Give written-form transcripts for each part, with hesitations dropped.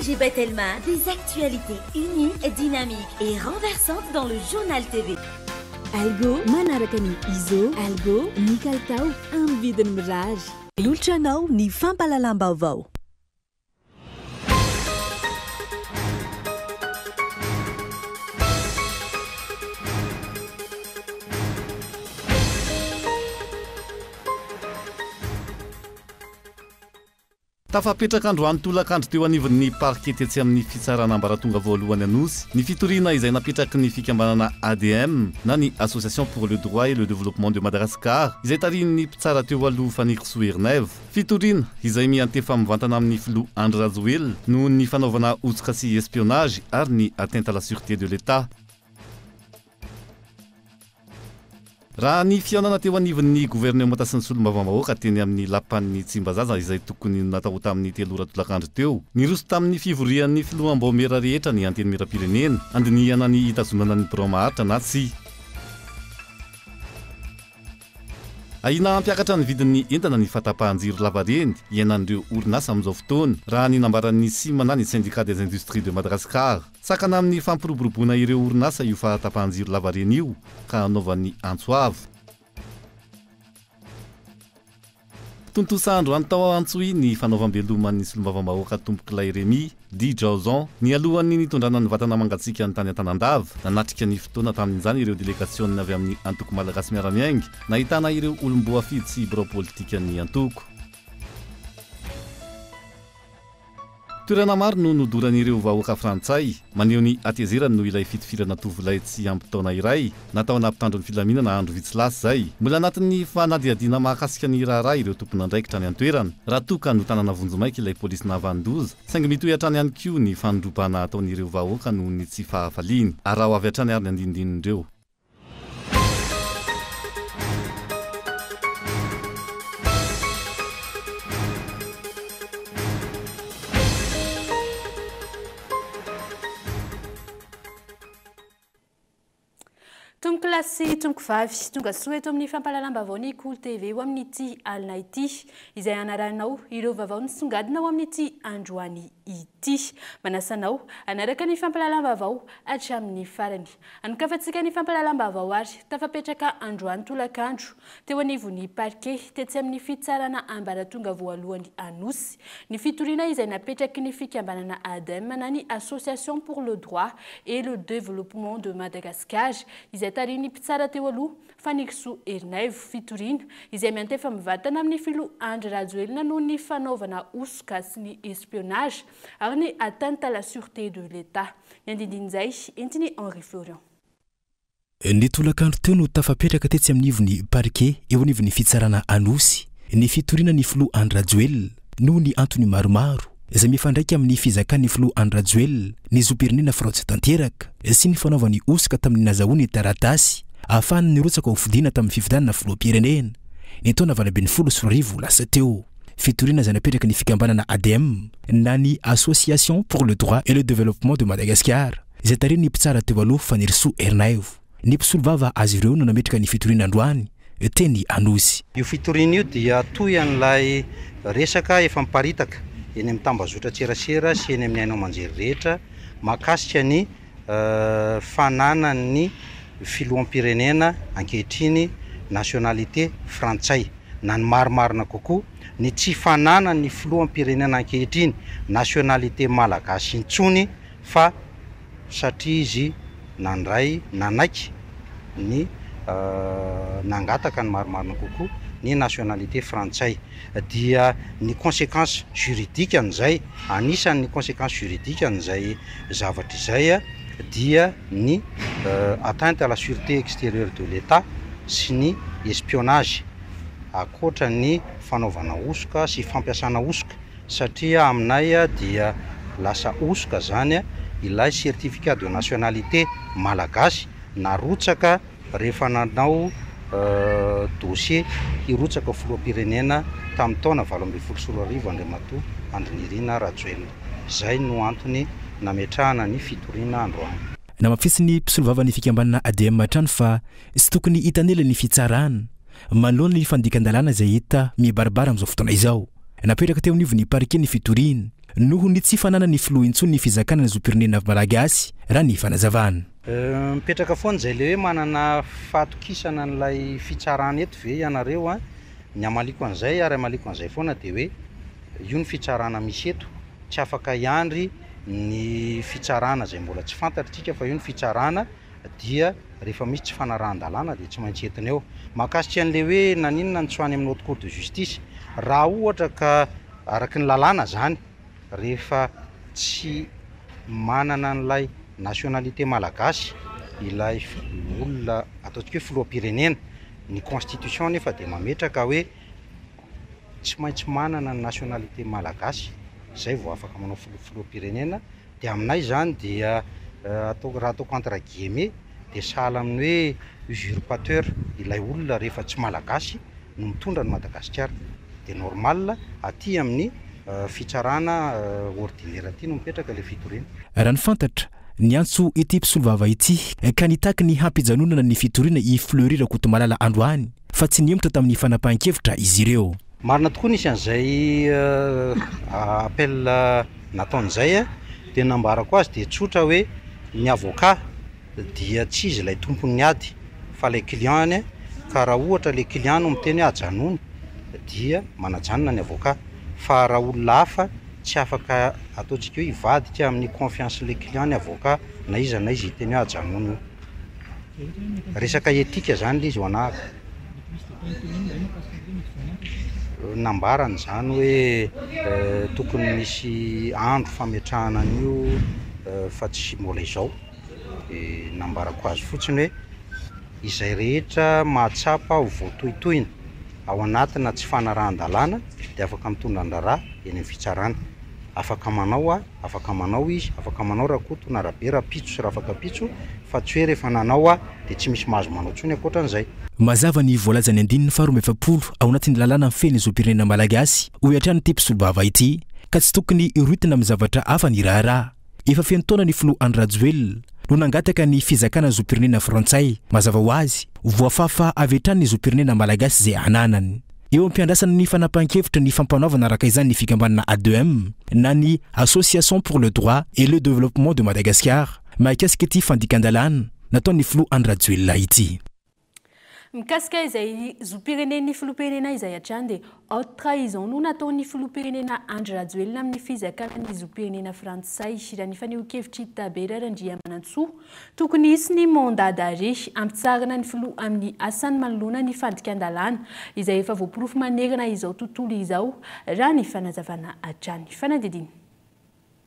ONG Batelma, des actualités uniques, dynamiques et renversantes dans le Journal TV. Algo, manaraka ny ISO, Algo, ny kalitao amin'ny vidiny mirary. Manolotra anao ny fampahalalam-baovao. Tafapetraka androany tolakandro teo anivon'ny parquet tetsy amin'ny fitsarana ambaratonga voalohany Anosy ny fitoriana izay napetraky ny fikambanana ADM na ny Association pour le droit et le développement de Madagascar izay tarihin'ny mpitsara teo aloha Fanirisoa Ernaivo. Fitoriana izay miantefa mivantana amin'ny filoha Andry Rajoelina noho ny fanaovana hosoka sy espionnage ary ny atteinte à la sûreté de l'Etat. Raha ny fihaonana teo anivon'ny governemanta sy ny solombavambahoaka teny amin'ny lapan'ny Tsimbazaza izay tokony natao tamin'ny 3 ora tolakandro teo, niroso tamin'ny fivorian'ny filoham-baomiera rehetra ny Antenimierampirenena, handinihana ny hitazonana ny birao maharitra na tsia. Ahiana hampiakatra ny vidin'ny entana ny fahatapahan-jiro lavareny iainan'ireo orinasa amin'izao fotoana, raha ny nambaran'ny Sima na ny Syndicat des Industries de Madagascar. Sakana amin'ny fampiroboroboana ireo orinasa io fahatapahan-jiro lavareny io ka hanaovany antso avo. Tontosa androany tao Antsohihy ny fanaovam-beloman'ny solombavambahoaka Tompokolahy Rémi, dit Jaozon, nialohan'ny nitondrana ny vatana mangatsiakany tany Antanandava. Nanatrika ny fotoana tamin'izany ireo delegasionina avy amin'ny antoko Malagasy Miara-Miainga, nahitana ireo olom-boafidy sy birao politikan'ny antoko. Toerana maro no nodoran'ireo vahoaka frantsay, maneho ny hatezerany noho ilay fitifirana tovolahy tsy ampy taona iray nataona mpitandro ny filaminana andro vitsy lasa izay. Mbola anatin'ny fanadihadiana mahakasika ny raharaha ireo tompon'andraikitra any an-toerana, raha toa ka notanana vonjimaika ilay polisy nahavanon-doza, saingy mitohy hatrany ihany koa ny fandrobana ataon'ireo vahoaka noho ny tsy fahafaliany. Araho avy hatrany ary ny andinindin'ireo. Tompokolahy sy tompokovavy, tonga soa eto amin'ny fampahalalam-baovao ny Kolo TV ho amin'ity alina ity, izay hanarahanao ireo vaovao nisongadina ho amin'ity androany ity. Manasa anao hanaraka ny fampahalalam-baovao hatramin'ny farany. Anokafantsika ny fampahalalam-baovao ary tafapetraka androany tolakandro teo anivon'ny parquet tetsy amin'ny fitsarana ambaratonga voalohany Anosy ny fitoriana izay napetraky ny fikambanana ADEM na ny Association pour le droit et le développement de Madagascar izay tarihin'ny mpitsara teo aloha Fanirisoa Ernaivo. Fitoriana izay miantefa mivantana amin'ny filoha Andry Rajoelina noho ny fanaovana hosoka sy ny espionnage ary ny atteinte à la sûreté de l'Etat. Ny andindin'izay, entin'i Henri Florian. Ny tolakandro teo no tafapetraka tetsy amin'ivon'ny parquet eo anivon'ny fitsarana Anosy ny fitoriana ny filoha Andry Rajoelina noho ny antony maromaro izay mifandraika amin'ny fizakan'ny filoha Andry Rajoelina ny zom-pirenena frantsay tanteraka sy ny fanaovany hosoka tamin'ny nazahoany taratasy ahafahany nirotsaka ho fidiana tamin'ny fifidianana filoham-pirenena ny taona 2018 lasa teo. Fitoriana izay napetraky ny fikambanana ADM na ny Association pour le droit et le développement de Madagascar izay tarihin'ny mpitsara teo aloha Fanirisoa Ernaivo. Ny mpisolovava azy ireo no nametraka ny fitoriana androany teny Anosy. Io fitoriana io dia toy an'ilay resaka efa miparitaka eny amin'ny tambazotran-tserasera sy eny amin'ny haino aman-jery rehetra mahakasika ny fananan'ny filoham-pirenena ankehitriny nationalité frantsay. na ny marimarina kokoa, ny tsy fananan'ny filoham-pirenena ankehitriny nationalité malagasy intsony fa satria izy nandray, nanaiky ny nangataka ny marimarina kokoa ny nationalité frantsay dia ny consequence juridique an'izay, anisan'ny consequence juridique an'izay zavatra izay dia ny atteinte à la sûreté extérieure de l'Etat sy ny espionnage ankoatra ny fanaovana hosoka sy fampiasana hosoka satria aminay dia lasa hosoka zany ilay certificat de nationalité malagasy narotsaka rehefa nanao dossier hirotsaka ho filoham-pirenena tamin'ny taona 2018 Andriamatoa Andry Nirina Rajoelina. Izay no antony nametrahana ny fitoriana androany. Namafisin'ny mpisolovavan'ny fikambanana ADM hatrany fa tsy tokony hitanila ny fitsarana manoloana ny fandikan-dalàna izay hita mibaribary amin'izao fotoana izao. Napetraka teo anivon'ny parquet ny fitoriana. Noho ny tsy fananan'ny filoha intsony ny fizakana ny zom-pirenena malagasy, raha ny fanazavana. Mipetraka foana izay ilay hoe manana fahatokisana an'ilay fitsarana eto ve ianareo an? Ny hamaliako an'izay ary hamaliako an'izay foana dia hoe io ny fitsarana misy eto, tsy afaka hiandry ny fitsarana izay mbola tsy fantatr'tsika fa io ny fitsarana dia rehefa misy tsy fanarahan-dalàna dia tsy maintsy entina eo. Mahakasika an'ilay hoe naninona no tsy ho any amin'ny haute cour de justice, raha ohatra ka araka ny lalàna izany rehefa tsy manana an'ilay nationalité malagasy ilay olona ataontsika hoe filoham-pirenena, ny constitution nefa dia mametraka hoe tsy maintsy manana ny nationalité malagasy izay vao afaka manao filoham-pirenena, dia aminay izany dia ataoko raha ataoko entre guillemets dia sahala amin'ny hoe usurpateur ilay olona rehefa tsy malagasy no mitondra an'i Madagasikara dia normal aty amin'ny fitsarana ordinaire aty no mipetraka ilay fitoriana. Raha ny fantatra, niantso ity mpisolovava ity ka nitaky ny hampijanonana ny fitoriana i Fleury Rakotomalala androany fa tsy nihemotra tamin'ny fanapahan-kevitra izy ireo. Marina tokoa nisy an'izay appel nataony izay dia ny nambarako azy dia tsotra hoe ny avocat dia tsy izy ilay tompon'ny ady fa ilay client-ny ka raha ohatra ilay client no miteny hoe ajanony dia manajanona ny avocat fa raha olona hafa tsy afaka ataontsika hoe hivadika amin'ny confiance-n'ilay client ny avocat na iza na iza hiteny hoe ajanony io. Resaka éthique zany ilay izy ho anah. Nambarany izany hoe tokony misy andro fametrahana an'io fa tsy mbola izao. Dia nambarako azy fotsiny hoe izay rehetra mahatsapa ho voatohitohina ao anatina tsy fanarahan-dalàna dia afaka mitondra ny raharaha eny amin'ny fitsarana. Afaka manao aho. Afaka manao izy, afaka manao Rakoto na Rabe rahampitso sy rafakampitso fa tsy hoe rehefa nanao aho dia tsy misy mahazo manao intsony ankoatran'izay. Mazava ny voalazan'ny andininy faha 42 ao anatin'ny lalàna mifehy ny zom-pirenena malagasy, hoy hatrany ity mpisolovava ity, ka tsy tokony hirohitina amin'ny zavatra hafa ny raharaha. Efa feno taona ny filoha Andry Rajoelina no nangataka ny fizakana ny zom-pirenena frantsay, mazava ho azy, voafafa avy hatrany ny zom-pirenena malagasy izay ananany. Eo am-piandrasana ny fanapahan-kevitry ny fampanoavana araka izany ny fikambanana ADEM na ny Association pour le droit et le développement de Madagascar mahakasika ity fandikan-dalàna nataon'ny filoha Andry Rajoelina ity. Mikasika izay zom-pirenen'ny filoham-pirenena izay hatrany dia haute trahison no nataon'ny filoham-pirenena Andry Rajoelina amin'ny fizakana ny zom-pirenena frantsay, raha ny fanehoan-kevitr'i Tabera Randriamanantsoa. Tokony hisy ny mandat d'arrêt hampitsaharana ny filoha amin'ny asany manoloana ny fandikan-dalàna izay efa voaporofo manerana izao tontolo izao, raha ny fanazavana hatrany. Fanadihadiana.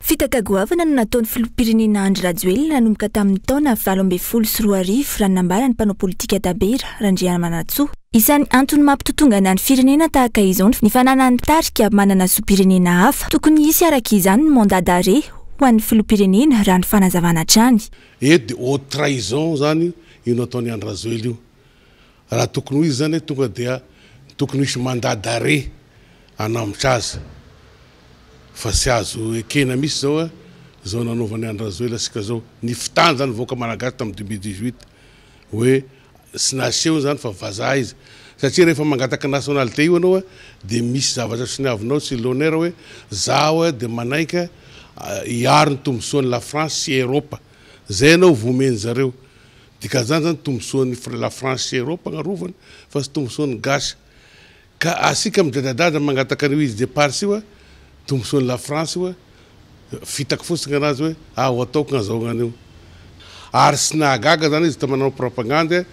Fitaka goavana no nataon'ny filoham-pirenena Andry Rajoelina nanomboka tamin'ny taona 2018, raha ny nambaran'ny mpanao politika Tabera Randriamanantsoa. Isan'ny antony mampitotongana ny firenena tahaka izao ny fananany tarika manana zom-pirenena hafa. Tokony hisy araka izany ny mandat d'arrêt ho an'ny filoham-pirenena, raha ny fanazavana hatrany. Eto dia haute trahison zany io nataon'i Andry Rajoelina io. Raha tokony ho izy zany tonga dia tokony hisy mandat d'arrêt hanambotra azy. Fa tsy azo ekena mihitsy zao zao nanaovan'i Andry Rajoelina antsika zao. Ny fitany zany vahoaka malagasy tamin'ny 2018 hoe Tsy nasehony zany fa vazaha izy. Satria rehefa mangataka nationalité io anao dia misy zavatra soniavinao sy l'honneur hoe zaho dia manaiky hiaro ny tombotsoan'ny la France sy Europe. Zay anao vao omeny zareo. Dikan'izany zany tombotsoan'ny la France sy Europe agnarovana fa tsy tombotsoan'ny gasy. Ka asika midadadada mangataka an'io izy depart io a, tombosoan'i la France io a, fitaka fotsiny anazy hoe ah ho ataoko gn'azahoagna an'io. Ary tsy nahagaga zany izy ta manao propagandy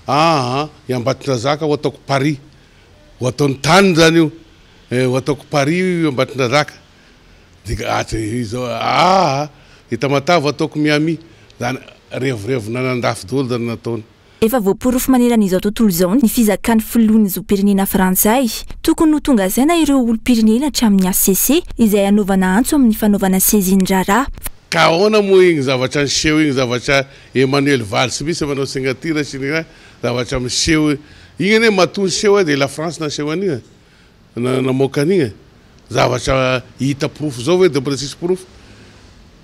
aa i Ambatondrazaka ho ataoko Paris, ho ataony taniny zany io, eh ho ataoko Paris io Ambatondrazaka, dika ah izao aa i Tamatave ho ataoko Miami, zany revorevy nanandafy daholo zany nataony. Efa voaporofo manerana izao tontolo izao ny fizakan'ny filoha ny zom-pirenena frantsay. Tokony ho tonga saina ireo olom-pirenena hatramin'ny hcc izay hanaovana antso amin'ny fanaovana saisie ny raharaha. Ka ahoana moa igny zavatra niseho igny zavatra Emmanuel Valls mihitsy manao signature sy ny zavatra miseho igny anie matoa niseho de la France naseho an'igny e. Namoaka an'igny e. Zavatra hita porofo zao ve de mbola tsisy porofo?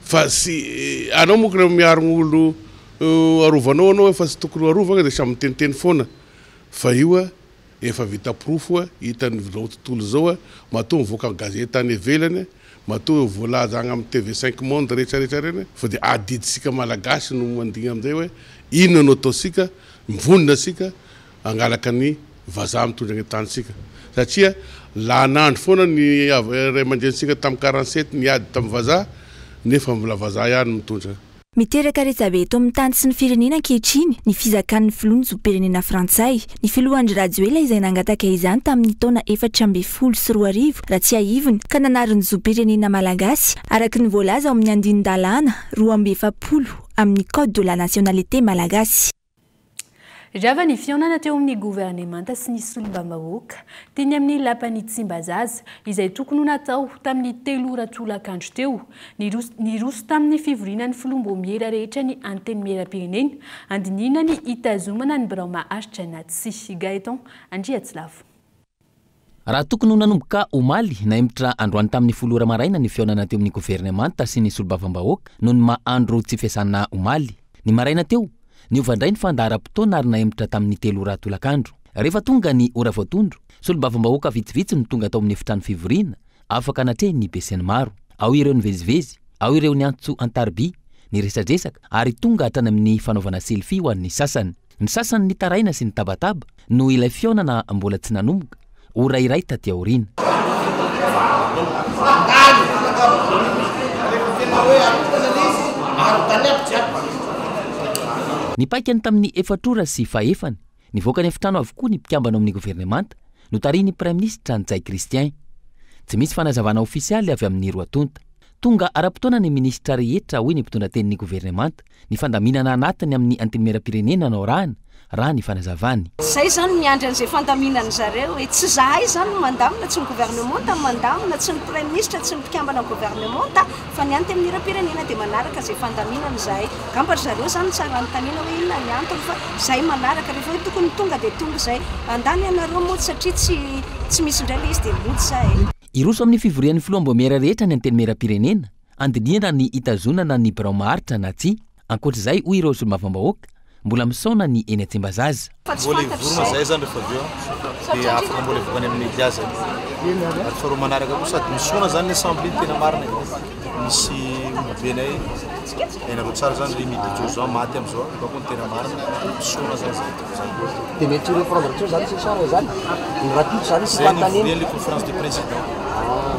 Fa tsy anao monko raha miaro gn'olo arovanao anao efa tsy tokony ho arovagna de samy miteniteny foana fa io a efa vita porofo a hitan'izao tontolo zao a matoa mivoaka gazety any ivelany. Matoa voalaza agny amin'ny TV 5 Monde rehetra rehetra reny fa dia adidintsika Malagasy no mandigna amin'izay hoe inona no ataontsika, mivonona asika hangalaka ny vazaha mitondra ny tanintsika, satria lahan'andro foana ny ray aman-drenintsika tamin'ny 47 niady tamin'ny vazaha, nefa mbola vazaha ihany mitondra. Miteraka resabe eto amin'ny tany sy ny firenena ankehitriny ny fizakan'ny filoha ny zom-pirenena frantsay. Ny filoha Andry Rajoelina izay nangataka izany tamin'ny taona 2014 raha tsiahivina ka nanary ny zom-pirenena malagasy araka ny voalaza ao amin'ny andinin-dalàna 42 amin'ny code de la nationalité malagasy. Rava ny fihaonana teo amin'ny governemanta sy ny solombavambahoaka teny amin'ny lapan'ny Tsimbazaza izay tokony ho natao tamin'ny 3 ora tolakandro teo. Niroso tamin'ny fivoriana ny filoham-baomiera rehetra ny antenimieram-pirenena andinihina ny hitazomana ny birao maharitra na tsia. Gaëtan Andriatsilavo. Raha tokony ho nanomboka omaly nahemotra androany tamin'ny 10 ora maraina ny fihaonana teo amin'ny governemanta sy ny solombavambahoaka noho ny maha andro tsy fiasana omaly. Ny maraina teo, niova indray ny fandaharam-potoana ary nahemotra tamin'ny 3 ora tolakandro. Rehefa tonga ny ora voatondro, solombavambahoaka vitsivitsy no tonga tao amin'ny efitrano fivoriana afaka natrehin'ny besinimaro. Ao ireo nivezivezy, ao ireo niantso an-tariby, niresadresaka ary tonga hatrany amin'ny fanaovana selfie ho an'ny sasany. Ny sasany nitaraina sy nitabataba noho ilay fihaonana mbola tsy nanomboka, ora iray taty aoriana. Nipaikany tamin'ny 4 ora sy fahefany, nivoaka ny efitrano avokoa ny mpikambana ao amin'ny governemanta notarihin'ny praiminisitra Ntsay Christian. Tsy misy fanazavana ofisialy avy amin'ny roa tonta. Tonga ara-potoana ny minisitra rehetra, hoy ny mpitondra tenin'ny governemanta. Ny fandaminana anatiny amin'ny antenimieram-pirenena no arahana, raha ny fanazavany. Zay zany miandry an'izay fandaminana zareo e. Tsy zahay zany no mandamina, tsy ny governemanta no mandamina, tsy ny praiminisitra, tsy ny mpikambana governemanta, fa ny antenimieram-pirenena dia manaraka izay fandaminana izahay. Angamba ry zareo zany tsara anontaniana hoe inona ny antony, fa zahay manaraka. Rehefa hoe tokony tonga dia tonga izay. Andany ianareo mody satria tsy misy indray ilay izy dia mody zahay. Hiroso amin'ny fivorian'ny filoham-baomiera rehetra ny antenimieram-pirenena, andinihana ny hitazonana ny birao maharitra na tsia. Ankoatr'izay, hoy ireo solombavambahoaka, mbola misaona ny eny Tsimbazaza. Mbola hivorona zahay zany rehefa avy eo dia afaka mbola hivoaka any amin'ny media zay. Ary faharoa manaraka koa sady misaona zany ny assemblée tena marina e. Misy olobenay hainareo tsara zany ry Midi Jojo maty amin'izao, donc ny tena marina misaona zany zay. Dia mety ho reprendre teo zany ce soir zany. Ny rapide zany sy Zay ny fanontaniana. vorian'ilay conférence de président.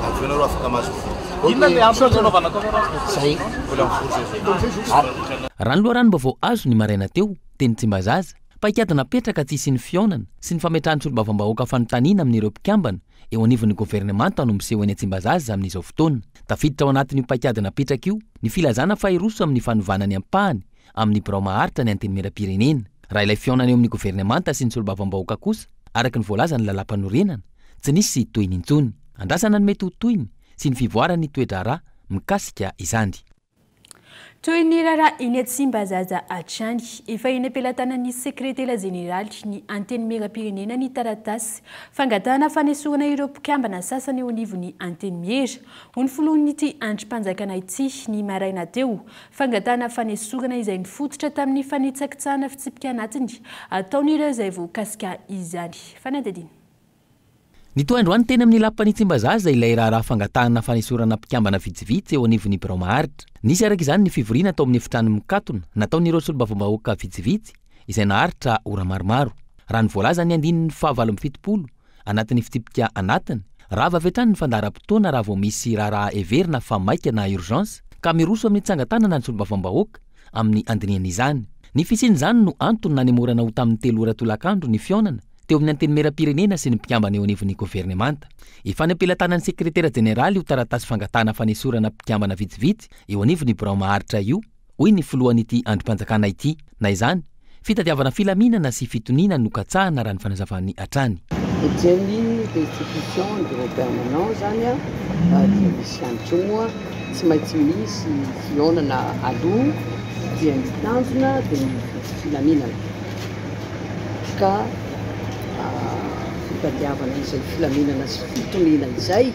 Avy eo nareo afaka mahazo vola. Inona le antony nanaovana conférence de président? Mbola mivory zay zay. Raha ny loharanom-baovao azo ny maraina teo, teny Tsimbazaza, paikady napetraka tsy hisian'ny fihaonana sy ny fametrahan'ny solombavambahoaka fanontaniana amin'ireo mpikambana eo anivon'ny governemanta no miseho eny Tsimbazaza amin'izao fotoana. Tafiditra ao anatin'io paikady napetraka io ny filazana fa hiroso amin'ny fanovana ny ampahany amin'ny birao maharitra ny antenimieram-pirenena. Raha ilay fihaonana eo amin'ny governemanta sy ny solombavambahoaka kosa, araka ny voalazan'ny lalàmpanorenana, tsy nisy tohiny intsony. Andrasana ny mety ho tohiny sy ny fivoaran'ny toe-draharaha mikasika izany. Toy ny raharaha eny Tsimbazaza hatrany, efa eny am-pelatanan'ny sekretera jeneraly ny antenimieram-pirenena ny taratasy fangatahana fanesorana ireo mpikambana sasany eo anivon'ny antenimiera. Ho ny filohan'ity andrim-panjakana ity ny maraina teo, fangatahana fanesorana izay nifototra tamin'ny fanitsakitsahana fitsipika anatiny ataon'ireo izay voakasika izany. Fanadihadiana. Nitohy androany teny amin'ny lapan'ny Tsimbazaza ilay raharaha fangatahana fanesorana mpikambana vitsivitsy eo anivon'ny birao maharitra. Nisy araka izany ny fivoriana tao amin'ny efitrano mikatona nataon'ireo solombavambahoaka vitsivitsy izay naharitra ora maromaro. Raha ny voalazan'ny andininy faha-78 anatin'ny fitsipika anatiny, rava avy hatrany ny fandaharam-potoana raha vao misy raharaha heverina fa maika na urgence ka miroso amin'ny tsangan-tanana ny solombavambahoaka amin'ny andinihana izany. Ny fisian'izany no antony nanemorana ho tamin'ny 3 ora tolakandro ny fihaonana teo amin'ny antenimieram-pirenena sy ny mpikambana eo anivon'ny governemanta. Efa any am-pelatanan'ny sekretera jeneraly io taratasy fangatahana fanesorana mpikambana vitsivitsy eo anivon'ny birao maharitra io, hoy ny filohan'ity andrim-panjakana ity. Na izany, fitadiavana filaminana sy fitoniana no katsahana raha ny fanazavany hatrany. Ety amin'ny destitution ny bureau permanent zany a, dia misy ihany koa moa tsy maintsy misy fihaonana aloha dia ny tanjona dia ny filaminana ka fitadiavana izay filaminana sy fitoniana izay,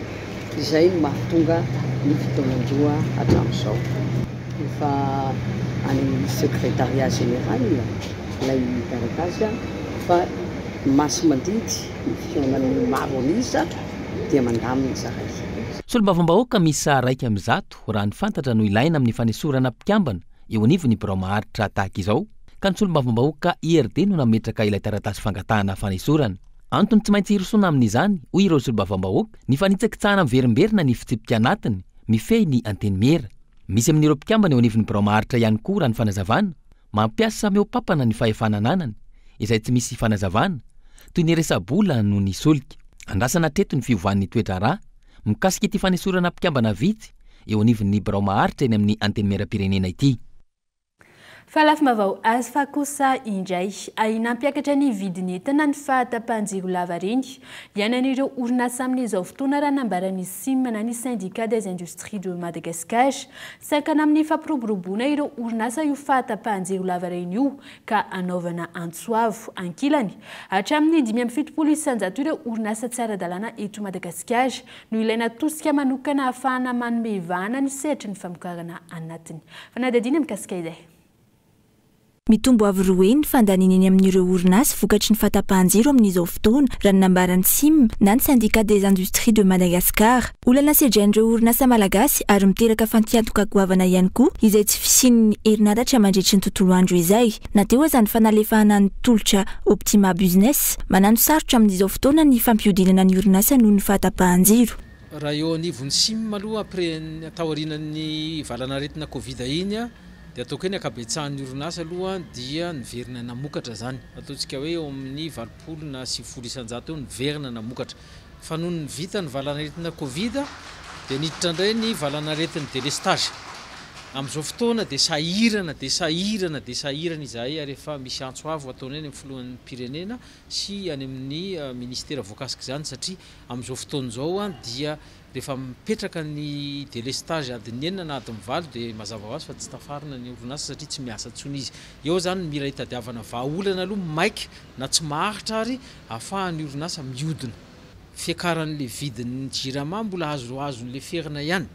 izay no mahatonga ny fitaonan-doha hatramin'izao. Efa any amin'ny secrétariat général ilay taratasy fa masimandidy ny fihaonan'ny maro an'isa dia mandamina izahay. Solombavambahoaka miisa 101 raha ny fantatra no ilaina amin'ny fanesorana mpikambana eo anivon'ny birao maharitra tahaka izao, ka ny solombavambahoaka IRD no nametraka ilay taratasy fangatahana fanesorana. Antony tsy maintsy hirosoana amin'izany, hoy ireo solombavambahoaka, ny fanitsakitsahana miverimberina ny fitsipika anatiny mifehy ny Antenimiera. Misy amin'ireo mpikambana eo anivon'ny birao maharitra ihany koa raha ny fanazavana, mampiasa mihoa-papana ny fahefana ananany, izay tsy misy fanazavana, toy ny resa-bola noho ny solika. Andrasana hatreto ny fiovan'ny toe-draharaha mikasika ity fanesorana mpikambana vitsy eo anivon'ny birao maharitra eny amin'ny Antenimierampirenena ity. Fa lafim-baovao azo fa kosa indray, ahiana hampiakatra ny vidin'ny entana ny fahatapahan-jiro lava reny iainan'ireo orinasa amin'izao fotoana raha nambaran'ny SIM na ny Syndicat des Industries de Madagascar. Sakana amin'ny fampiroboroboana ireo orinasa io fahatapahan-jiro lava reny io ka anaovana antso avo. Ankilany, hatramin'ny 75% ireo orinasa tsy ara-dalàna eto Madagasikara no ilaina tosika manokana ahafahana manome vahana ny sehatry ny famokarana anatiny. Fanadihadiana mikasika izay. Mitombo avo roa heny ny fandaniana eny amin'ireo orinasa vokatry ny fahatapahan-jiro amin'izao fotoana, raha ny nambaran'ny Sim na ny Syndicat des Industries de Madagascar. Olana sedrain'ireo orinasa malagasy ary miteraka fantiantoka goavana ihany koa izay tsy fisian'ny herinaratra mandritry ny tontolo andro izay. Na teo aza ny fanalefahana ny tolotra Optima Business, manano sarotra amin'izao fotoana ny fampihodinana ny orinasa noho ny fahatapahan-jiro. Raha eo anivon'ny Sim aloha après taorianan'ny valanaretina Covid iny dia ataoko hoe ny ankabetsahan'ny orinasa aloha dia niverina namokatra izany. Ataontsika hoe eo amin'ny 80 na 90% eo niverina namokatra. Fa nony vita ny valanaretina Covid dia niditra indray ny valanaretin'ny délestage. Amin'izao fotoana dia sahirana dia sahirana dia sahirana izahay ary efa misy antso avo ataonay any amin'ny filoham-pirenena sy any amin'ny ministera voakasik'izany satria Amin'izao fotoana izao dia rehefa mipetraka ny délestage adin'ny enina na adin'ny valo dia mazava ho azy fa tsy tafarina ny orinasa satria tsy miasa intsony izy. Eo izany no mila hitadiavana vahaolana aloha maika na tsy maharitra ary ahafahan'ny orinasa mihodina. Fiakaran'ilay vidin'ny jirama mbola azoazo leferina ihany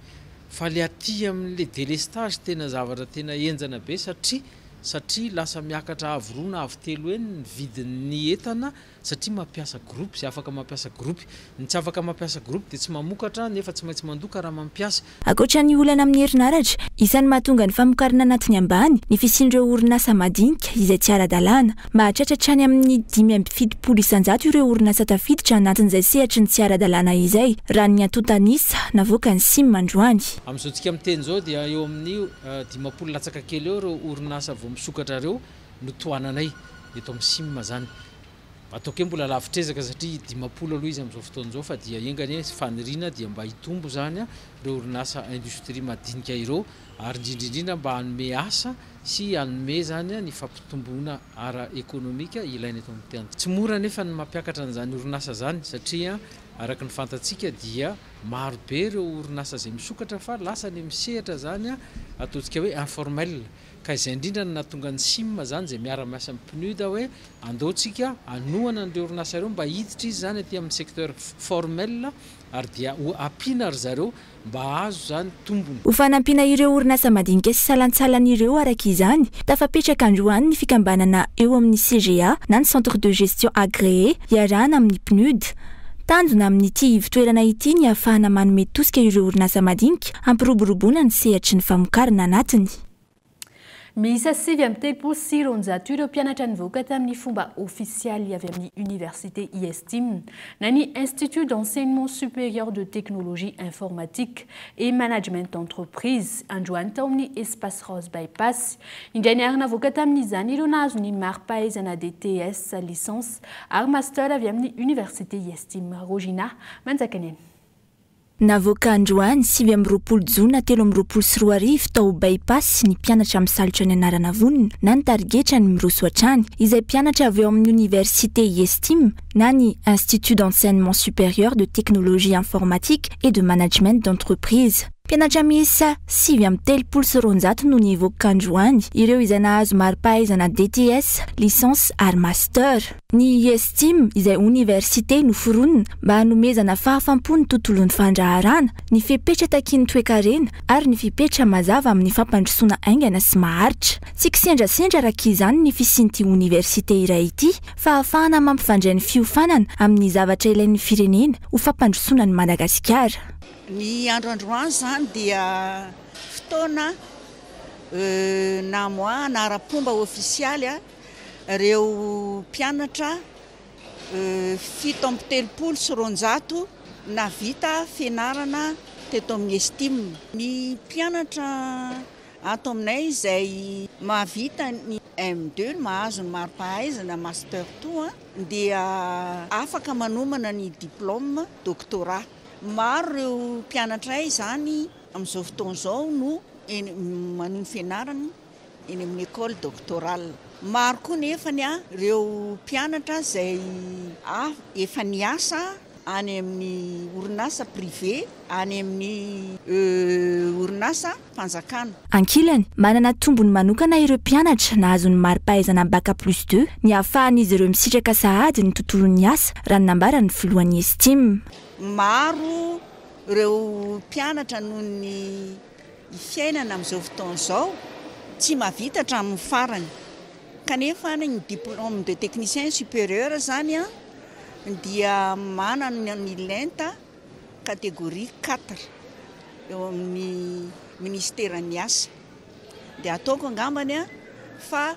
fa ilay aty amin'ilay délestage tena zavatra tena henjana be satria satria lasa miakatra avo roa na avo telo heny ny vidin'ny entana satria mampiasa groupe, izay afaka mampiasa groupe. Ny tsy afaka mampiasa groupe dia tsy mamokatra nefa tsy maintsy mandoa ka raha mampiasa. Ankoatra ny olana amin'ny herinaratra, isan'ny mahatonga ny famokarana anatiny ambany ny fisian'ireo orinasa madinika izay tsy ara-dalàna. Mahatratra hatrany amin'ny 75% ireo orinasa tafiditra anatin'izay sehatry ny tsy ara-dalàna izay, raha ny antontan'isa navoakan'ny Sim androany. Amin'izao tsika miteny izao dia eo amin'ny 50 latsaka kely eo ireo orinasa vao misokatra ireo no tohananay eto amin'ny Sim izany. Ataoko hoe mbola lavitr'ezaka satria 50 aloha izy amin'izao fotoana izao fa dia enga anie faniriana dia mba hitombo izany ireo orinasa industrie madinika ireo ary indrindra indrindra mba hanome asa sy hanome izany ny fampitomboana ara-ekonomika ilaina eto amin'ny tany. Tsy mora anefa ny mampiakatra an'izany orinasa izany satria araka ny fantatsika dia maro be ireo orinasa izay misokatra fa lasa any amin'ny sehatra izany ataontsika hoe informel. Ka izay indrindra no nahatonga ny Sim izany izay miara-miasa amin'ny PNUD hoe andao tsika hanohana an'ireo orinasa ireo mba hiditra izy izany aty amin'ny secteur formel ary dia ho ampiana ry zareo mba hahazo izany tombony. Ho fanampiana ireo orinasa madinika sy salantsalany ireo araka izany, tafapetraka androany ny fikambanana eo amin'ny CGA na ny Centre de Gestion Agréé iarahana amin'ny PNUD. Tanjona amin'ity ivotoerana ity ny hahafahana manome tosika ireo orinasa madinika hampiroboroboana ny sehatry ny famokarana anatiny. Miisa 239 ireo mpianatra nivoaka tamin'ny fomba ofisialy avy amin'ny Université ISTIM na ny Institut d'Enseignement Supérieur de Technologie Informatique et Management d'Entreprise androany tao amin'ny Espace Rose Bypass. Indray niarina avoaka tamin'izany ireo nahazo ny mari-pahaizana DTS, Licence ary Master avy amin'ny Université ISTIM. Rogina Manjakaniana. Navoaka androany, 29 jona 2023 tao By Pass ny mpianatra misalotra ny anarana vonona na ny tarigetra ny miroso hatrany, izay mpianatra avy ao amin'ny Oniversite IESTIM na ny Institut d'Enseignement Supérieur de Technologie Informatique et de Management d'Entreprise. Mpianatra miisa 239 no nivoaka androany, ireo izay nahazo mari-pahaizana DTS, Licence ary Master. Ny IESTIM, izay oniversite noforonina mba hanomezana fahafam-po ny tontolon'ny fandraharahana, ny fepetra takian'ny toekarena ary ny fepetra mazava amin'ny fampandrosoana haingana sy maharitra. Tsy kisendrasendra araka izany ny fisian'ity oniversite iray ity fa ahafahana mampifandray ny fiofanana amin'ny zavatra ilain'ny firenena ho fampandrosoana an'i Madagasikara. Ny andro androany izany dia fotoana namoahana ara-pomba ofisialy ireo mpianatra 237 nahavita fianarana teto amin'ny Estim. Ny mpianatra ato aminay izay mahavita ny M2, mahazo ny mari-pahaizana Master 2 dia afaka manomana ny diplôme doctorat. Maro ireo mpianatray izany amin'izao fotoana izao no eny manohy ny fianarany eny amin'ny école doctorale. Maro koa nefany ireo mpianatra izay efa niasa any amin'ny orinasa privé, any amin'ny orinasa fanjakana. Ankilany, manana tombony manokana ireo mpianatra nahazo ny mari-pahaizana Bac plus deux ny hahafahan'izy ireo misitraka sahady ny tontolon'ny asa, raha ny nambaran'ny filohan'ny Estim. Maro ireo mpianatra noho ny fiainana amin'izao fotoana izao tsy mahavita hatramin'ny farany kanefa ny diplôme de technicien supérieur izany dia manana ny lenta catégorie quatre eo amin'ny minisiteran'ny asa dia ataoko angambany fa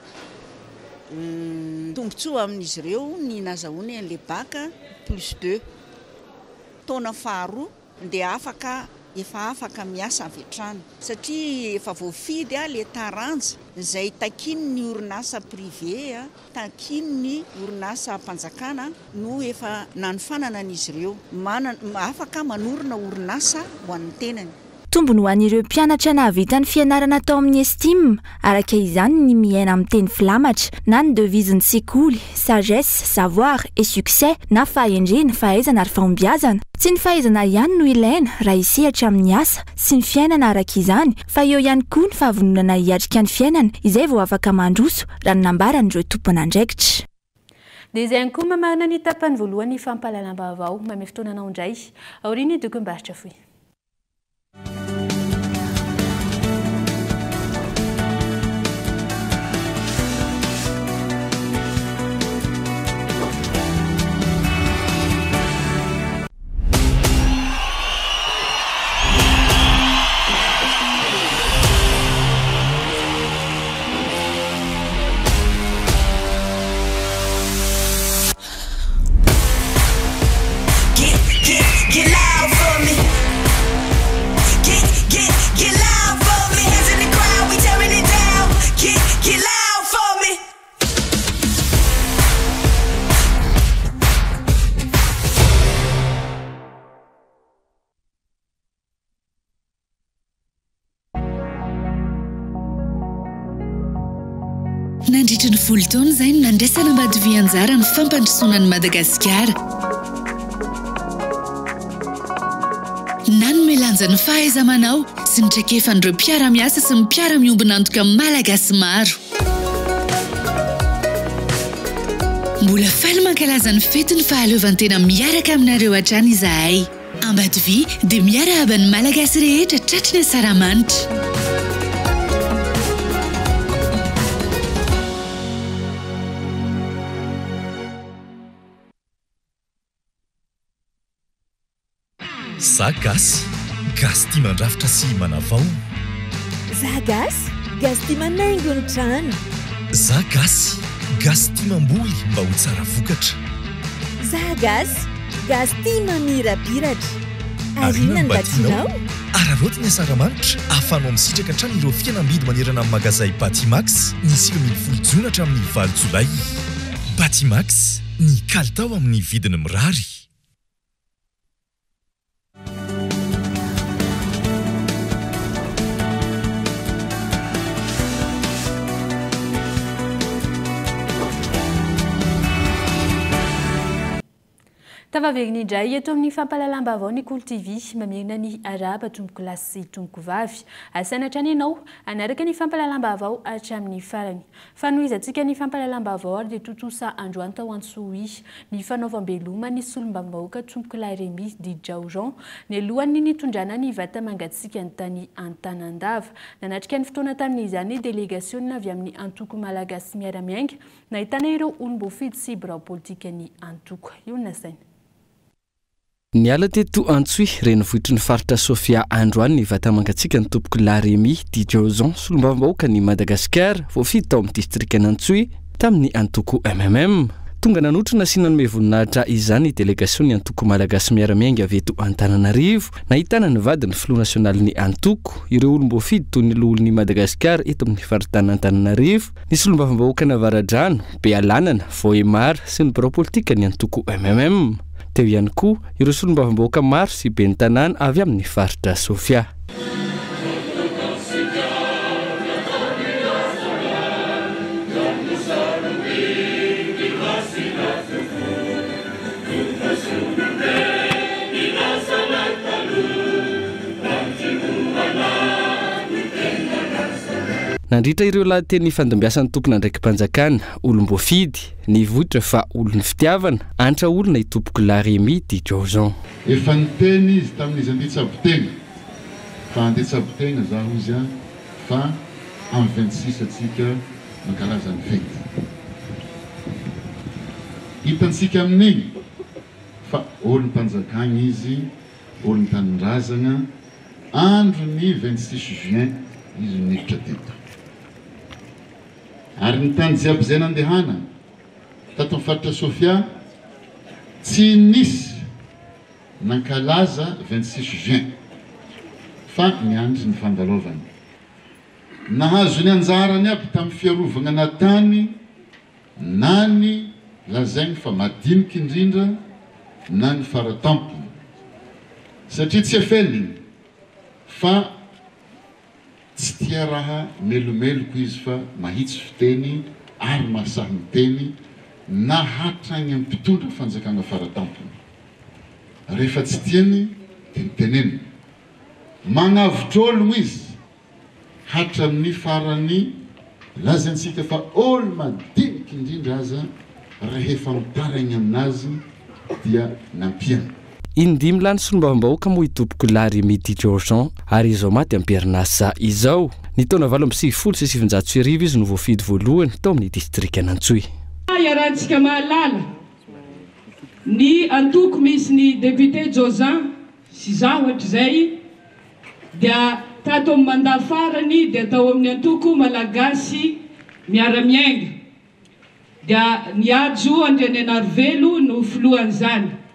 tombontsoa amin'izy ireo ny nazahoany an'ilay bac plus deux taona faharoa dia afaka efa afaka miasa avy hatrany satria efa voafidy ilay taranja izay takian'ny orinasa privé, takian'ny orinasam-panjakana no efa nanofanana an'izy ireo. Manana, afaka manorina orinasa ho an'ny tenany. Tombony ho an'ireo mpianatra nahavita ny fianarana tao amin'ny Estim, araka izany, ny miaina amin'ny teny filamatra na ny devise-n'ny sekoly, sagesse, savoir et succès na fahendrena, fahaizana ary fahombiazana. Tsy ny fahaizana ihany no ilaina raha hisehatra amin'ny asa sy ny fiainana araka izany fa eo ihany koa ny fahavononana hiatrika ny fiainana izay vao afaka mandroso raha ny nambaran'ireo tompon'andraikitra. Dia izay ihany koa mamarana ny tapany voalohany fampahalalam-baovao. Manome fotoana anao indray aorian'ny dokambarotra fohy. Nandritry ny folo taona izay no nandraisan'Ambatovi anjara ny fampandrosoana an'i Madagasikara. Nanome lanja ny fahaiza-manao sy ny traikefan'ireo mpiara-miasa sy ny mpiara-miombon'antoka malagasy maro. Mbola faly mankalaza ny fetin'ny fahaleovantena miaraka aminareo hatrany izahay. Ambatovy dia miarahaba ny Malagasy rehetra tratry ny asaramanitra. Za gasy, gasy tia mandrafitra sy manavao. Za gasy, gasy tia manaingo ny trano. Za gasy, gasy tia mamboly mba ho tsara vokatra. Za gasy, gasy tia mamirapiratra. Ary inona no mba tianao? Araraoty ny asaramanitra ahafahanao misitraka hatrany ireo fihenam-bidy manerana amin'ny magazay Batimax ny 19 jona hatramin'ny 8 jolay. Batimax, ny kalitao amin'ny vidiny mirary. Tafaverina indray eto amin'ny fampahalalam-baovao ny Kolo TV. Mamerina ny arahaba tompoko lahy sy tompoko vavy. Asaina hatrany ianao hanaraka ny fampahalalam-baovao hatramin'ny farany. Fanohizantsika ny fampahalalam-baovao ary dia tontosa androany tao Antsohihy ny fanaovam-beloma ny solombavambahoaka Tompokolahy Rémi Didjao Jean nialohan'ny nitondrana ny vata mangatsiakany tany Antanandava. Nanatrika ny fotoana tamin'izany ny delegasionina avy amin'ny antoko Malagasy Miara-Miainga nahitana ireo olom-boafidy sy birao politikan'ny antoko. Io no nasaina. Niala teto Antsohihy, renivohitry ny faritra Sofia androany ny vata-mangatsiaka ny tompokolahy Rémi Didiozon, solombavambahoakan'i Madagasikara, voafidy tao amin'ny distrikan'Antsohihy tamin'ny antoko mmm. Tonga nanotrona sy nanome voninahitra izany ny delegasion'ny antoko Malagasy Miara-Miainga avy eto Antananarivo, nahitana ny vadin'ny filoha nasionalin'ny antoko, ireo olom-boafidy toy ny loholon'i Madagasikara eto amin'ny faritanin'Antananarivo, ny solombavambahoakan'Avaradrano, Bealanana, Vohemar sy ny birao politikan'ny antoko mmm. Teo ihany koa ireo solombavambahoaka maro sy ben'ny tanàna avy amin'ny faritra Sofia. Nandritra ireo lahateny nifandimbiasan'ny tompon'andraiki-panjakana, olom-boafidy, nivoitra fa olon'ny fitiavana, antra olona i Tompokolahy Rémi dit Jaozon. Efa niteny izy tamin'izy andeha hitsabo tegna fa andeha hitsabo tegna za hozy an fa am 26 atsika mankalaza ny fety. Hitantsika amin'igny fa olom-panjakagna izy, olon-tanindrazagna, andron'ny 26 juin izy no niditra teto. Ary ny tany jiaby izay nandehanany tato amin'ny faritra Sofia tsy nisy nankalaza 26 juin fa niandry ny fandalovany. Nahazo ny anjarany aby tamin'ny fiarovagna na tany na ny lazainy fa madinika indrindra na ny faratampony satria tsy afeniny fa Tsy tia raha melomeloko izy fa mahitsy fiteny ary mahasahy miteny na hatrany amin'ny mpitondra fanjakana faratampony. Rehefa tsy tiany dia mitenenina. Magnavotr'ologno izy hatramin'ny farany lazaintsika fa olo madiniky indrindra aza rehefa mitaraigny aminazy dia nampiany. Indimy lany solombavambahoaka moa i Tompokolahy Rémy Didiorjean ary izao maty am-perinasa izao. Ny taona 1998 izy no voafidy voalohany tao amin'ny distrikan'Antsohihy. Iarahantsika mahalala ny antoko misy ny député Jozan sy zaho hatrizay dia tato amin'ny mandat farany dia tao amin'ny antoko Malagasy Miara-Miainga. Dia ny Hajo Andrianenarivelo no filohan'izany.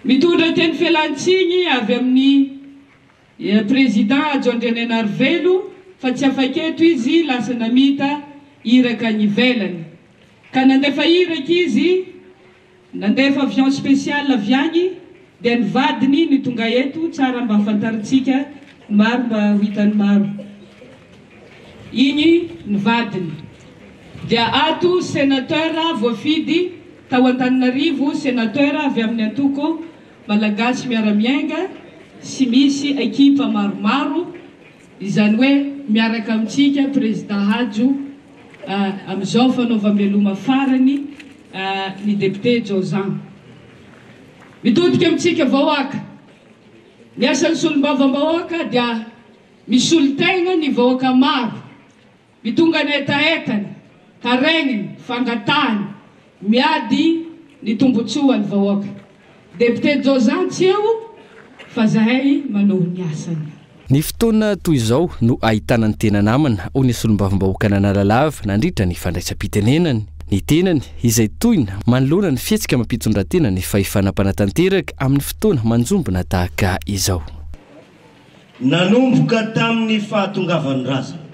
Mitondra teny fialan-tsiny avy amin'ny Président Hajo Andrianenarivelo fa tsy afaka eto izy lasa namita iraka any ivelany. Ka nandefa iraka izy, nandefa avion spécial avy any dia ny vadiny no tonga eto, tsara mba fantarintsika ny maro mba ho hitan'ny maro. Igny ny vadiny. Dia ato Senateur voafidy tao Antananarivo, Senateur avy amin'ny antoko Malagasy Miara-Miainga sy misy ekipa maromaro, izany hoe miaraka amintsika Président Hajo amin'izao fanaovam-beloma farany ny Député Jozan. Mitodika amintsika vahoaka. Ny asan'ny solombavambahoaka dia Misolo tegna ny vahoaka maro, mitonga ny hetahetany, taraininy, fangatahany, miady ny tombotsoan'ny vahoaka. Député Jozan tsy eo fa zahay manohy ny asany. Ny fotoana toy izao no ahitana ny tena namana, hoy ny solombavambahoakan'Analalava nandritra ny fandraisam-pitenenany. Ny tenany, izay tohina manoloana ny fihetsika amam-pitondran-tena ny fahefana mpanatanteraka amin'ny fotoana manjombona tahaka izao. Nanomboka tamin'ny fahatongavan'ny razana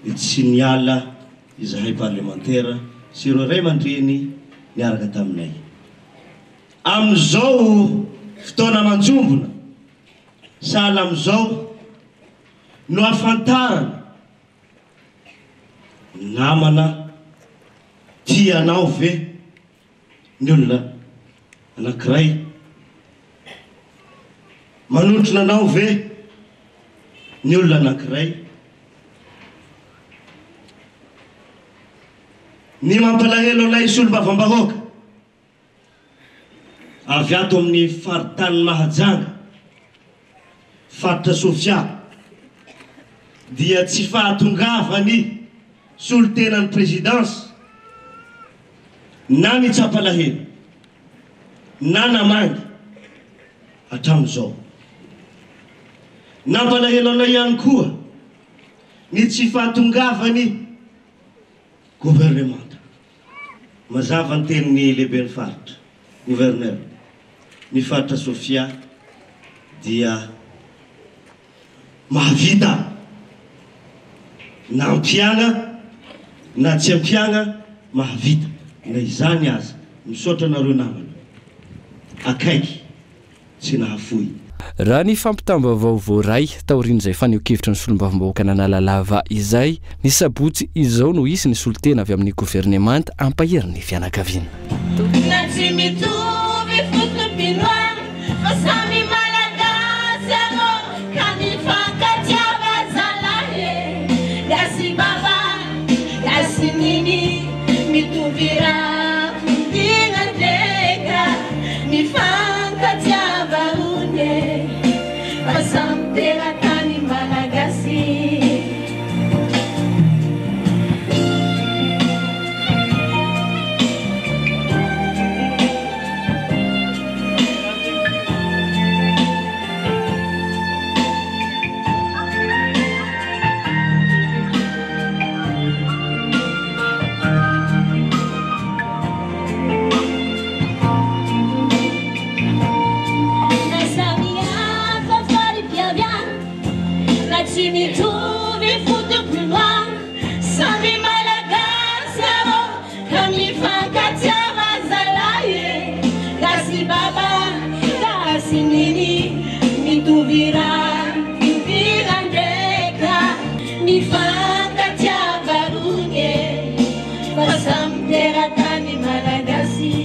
dia tsy niala izahay parlemantera sy ireo ray aman-dreny niaraka taminay. Amin'izao fotoana manjombona sahala amin'izao no ahafantarana namana tia anao ve ny olona anankiray manotrona anao ve ny olona anankiray ny mampalahelo anay solombavambahoaka avy ato amin'ny faritanin'i Mahajanga faritra Sofia dia tsy fahatongavany solontenan'ny présidence na ny tsapalahelo. na namangy hatramin'izao. Nampalahelo anay ihany koa ny tsy fahatongavan'ny governemanta. Mazava ny tenin'ny lehiben'ny faritra, gouverneur, ny faritra Sofia dia mahavita na ampiagna na tsy ampiagna mahavita na izany aza misaotra anareo namana akaiky tsy nahafoy. Raha ny fampitam-baovao voaray taorian'izay fanehoan-kevitry ny solombavambahoakan'Analalava izay, ny sabotsy izao no hisy ny solontena avy amin'ny governemanta hampahery ny fianakaviana. Na tsy mitovy foto-pinoana fa samy Malagasy arô ka mifankatiava zalahy e! Gasy baba, gasy nini, mitovy rà fodiana ndreka, mifankatiava ony e! Fa samy teratany Malagasy. Na samy hafa fari-piaviana, na tsy mitovy foto-pinoana, Samy Malagasy arô ka mifankatiava zalahy e! Gasy baba, gasy nini, mitovy rà, mitovy rà ndraika, mifankatiava rony e! Fa samy teratany Malagasy,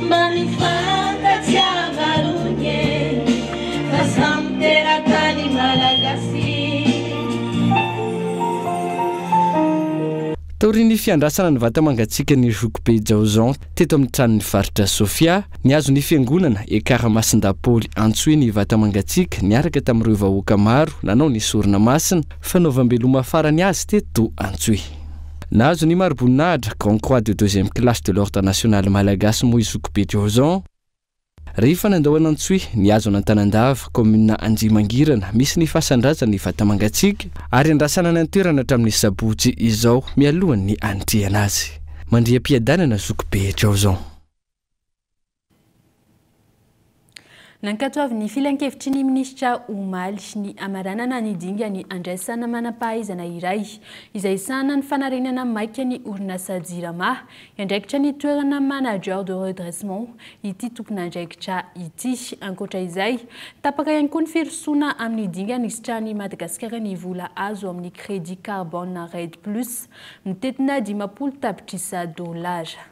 mba mifankatiava rony e! Fa samy teratany Malagasy. Taorian'ny fiandrasana ny vata-mangatsiakan'i Zokibe Jaozon teto amin'ny tranon'ny faritra Sofia, nihazo ny fiangonana Ekar Masindahy Antsohihy ny vata-mangatsiaka niaraka tamin'ireo vahoaka maro nanao ny sorona masina fanaovam-beloma farany azy teto Antsohihy. Nahazo ny mari-boninahitra Grand Croix de deuxième classe de l'Ordre National Malagasy moa i Zokibe Jaozon. Rehefa nandao an'Antsohihy, nihazo an'Antanandava, kaominina Anjimangirana, misy ny fasan-drazan'ny vata-mangatsiaka, ary andrasana any an-toerana hatramin'ny sabotsy izao mialohan'ny hanitrihana azy. Mandria-piadanana zokibe Jaozon. Nankatoavin'ny filankevitry ny minisitra omaly ny hamaranana ny dingan'ny handraisana manam-pahaizana iray izay hisahana ny fanarenana maika ny orinasa Jirama. Hiandraikitra ny toerana manager de redressement ity tompon'andraikitra ity. Ankoatra izay, tapaka ihany koa ny firosoana amin'ny dingana hisitrahan'i Madagasikara ny vola azo amin'ny crédit carbone REDD plus mitentina 50 tapitrisa dolara.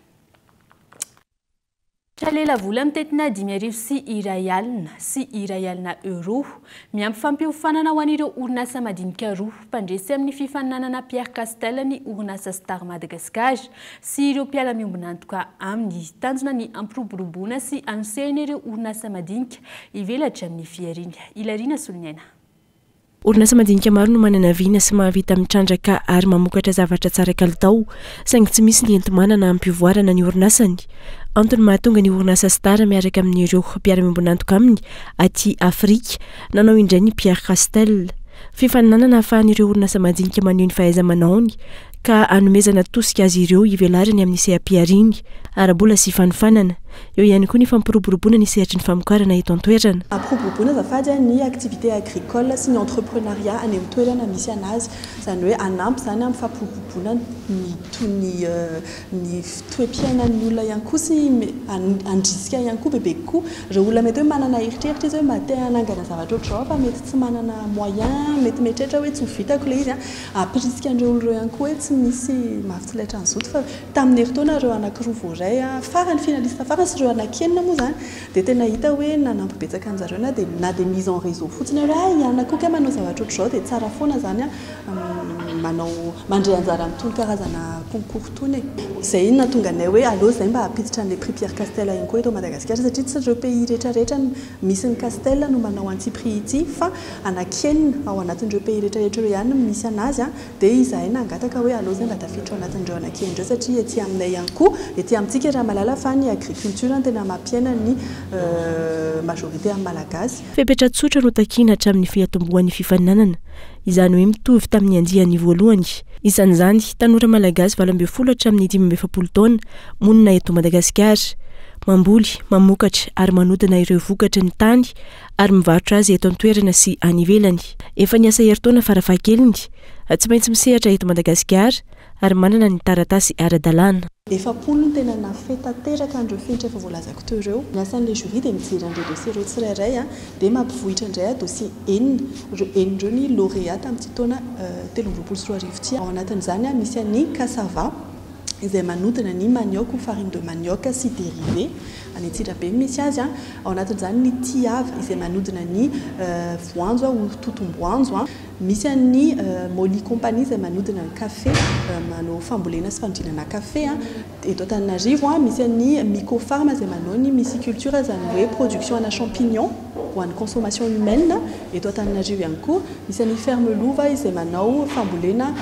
Lelavola mitentina 1051 euros. Miampy fampiofanana ho an'ireo orinasa madinika roa mpandresy amin'ny fifaninanana Pierre Castel ny orinasa Star Madagascar sy ireo mpiara-miombon'antoka aminy. Tanjona ny hampiroboroboana sy hanosehana ireo orinasa madinika hivelatra amin'ny fihariana. Hilariana Soloniaina. Orinasa madinika maro no manana vina sy mahavita mitrandraka ary mamokatra zavatra tsara kalitao, saingy tsy misy ny enti-manana hampivoarana ny orinasany. Antony mahatonga ny orinasa Star miaraka amin'ireo mpiara-miombon'antoka aminy aty Afrika nanao indray ny Pierre Castel. Fifaninanana ahafahan'ireo orinasa madinika maneho ny fahaiza-manaony ka hanomezana tosika azy ireo hivelarany amin'ny seha-pihariany ara-bola sy fanofanana. Eo ihany koa ny fampiroboroboana ny sehatry ny famokarana eto an-toerana. Ampiroboroboana azafady ny activité agricole sy ny entrepreneuriat any amin'ny toerana misy anazy. Izany hoe hanampy izany amin'ny fampiroboroboana ny ny ny toe-piainan'ny olona ihany koa sy handrisika ihany koa bebe kokoa ireo olona mety hoe manana eritreritra izy hoe mba te hanangana zavatra ohatr'izao aho fa mety tsy manana moyen, mety mieritreritra hoe tsy ho vitako ilay izy. Hampirisika an'ireo olona ireo ihany koa hoe tsy misy mafy tsy laitran'ny zoto fa Tamin'ny herintaona ireo anankiroa voaray farany, finaliste farany sy ireo anankienina moa izany dia tena hita hoe nanampy betsaka an-jareo na dia na dia mise en réseau fotsiny ary hoe hay i anona koa kay manao zavatra ohatr'izao dia tsara foana izany an. manao mandray anjara amin'itony karazana concours itony e. Izay no nahatonga anay hoe aleo izahay mba hampiditra an'ilay prix Pierre Castel ihany koa eto Madagasikara satria tsy ireo pays rehetra rehetra misy ny Castel no manao an'ity prix ity fa anankienina ao anatin'ireo pays rehetra rehetra ireo ihany no misy an'azy dia izahay nangataka hoe aleo izay mba tafiditra ao anatin'ireo anankienina ireo satria ety aminay ihany koa, ety amintsika raha mahalala fa ny agriculture no tena mampiaina ny majorité amin'ny Malagasy. Fepetra tsotra no takiana hatramin'ny fiatombohan'ny fifaninanana, izany hoe mitovy tamin'ny andiany voalohany. Isan'izany, tanora malagasy 18 hatramin'ny 45 taona, monina eto Madagasikara. Mamboly, mamokatra ary manodina ireo vokatry ny tany ary mivarotra azy eto an-toerana sy any ivelany. Efa niasa herintaona farafahakeliny, tsy maintsy misehatra eto Madagasikara ary manana ny taratasy ara-dalàna. 40 no tena nahafehy tanteraka an'ireo fenitra efa voalazako teo ireo. Ny asan'ilay jury dia mijery an'ireo dossiers ireo tsirairay dia mampivohitra indray dossiers enina. Ireo enina ireo ny lauréat tamin'ity taona 2023 ity. Ao anatin'izany misy an'i Cassava izay manodina ny manioc ho farine de manioc sy dérivé. Any Antsirabe no misy azy. Ao anatin'izany ny Tiava izay manodina ny voanjo ho totom-boanjo. Misy an'ny Molly Company izay manodina ny kafe, manao fambolena sy fanodinana kafe eto Antananarivo. Misy an'ny Mycofarm izay manao ny myciculture, izany hoe production ana champignon ho an'ny consommation humaine eto Antananarivo ihany koa. Misy an'ny Ferme Lova izay manao fambolena,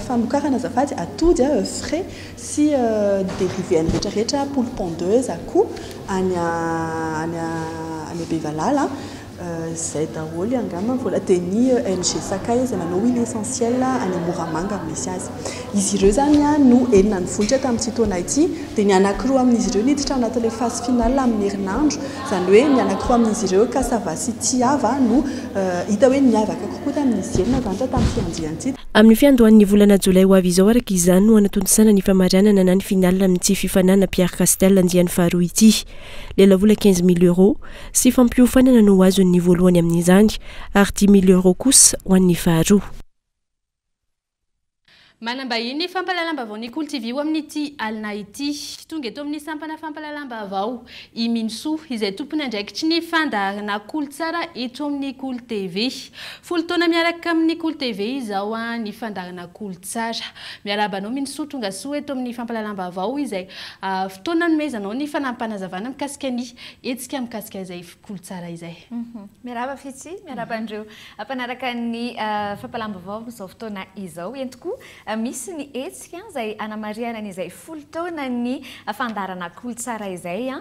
famokarana azafady, atody, oeufs frais sy dérivé any rehetra rehetra, poule pondeuse, akoho any any Bevalala. Izay daholo angamba ny vola. Dia ny MG Sakay izay manao huile essentielle any Moramanga no misy azy. Izy ireo izany no enina nivoitra tamin'ity taona ity. Dia ny anankiroa amin'izy ireo niditra ao anatin'ilay phase finale amin'ny herinandro. Izany hoe ny anankiroa amin'izy ireo, Cassava sy Tiava, no hita hoe niavaka kokoa tamin'izy enina izany tamin'ity andiany ity. Amin'ny fiandohan'ny volana jolay ho avy izao araka izany no hanatontosana ny famaranana na ny finale amin'ity fifaninanana Pierre Castel andiany faharoa ity. Lelavola 15 000 euros sy fampiofanana no ho azon'ny voalohany amin'izany ary 5000 euros kosa ho an'ny faharoa. Manambahiny fampahalalam-baovao ny Kolo TV ho amin'ity alina ity. Tonga eto amin'ny sampana fampahalalam-baovao i Minosoa izay tompon'andraikitry ny fandaharana Kolo Tsara eto amin'ny Kolo TV. 10 taona miaraka amin'ny Kolo TV izao ny fandaharana Kolo Tsara. Miarahaba anao Minosoa, tonga soa eto amin'ny fampahalalam-baovao izay fotoana anomezanao ny fanampinazavana mikasika ny hetsika mikasika izay Kolotsara izay. Miarahaba Fetsy, miarahaba an'ireo mpanaraka ny fampahalam-baovao amin'izao fotoana izao. Eny tokoa, misy ny hetsika izay hanamarihana ny izay 10 taonan'ny fandaharana Kolotsara izay,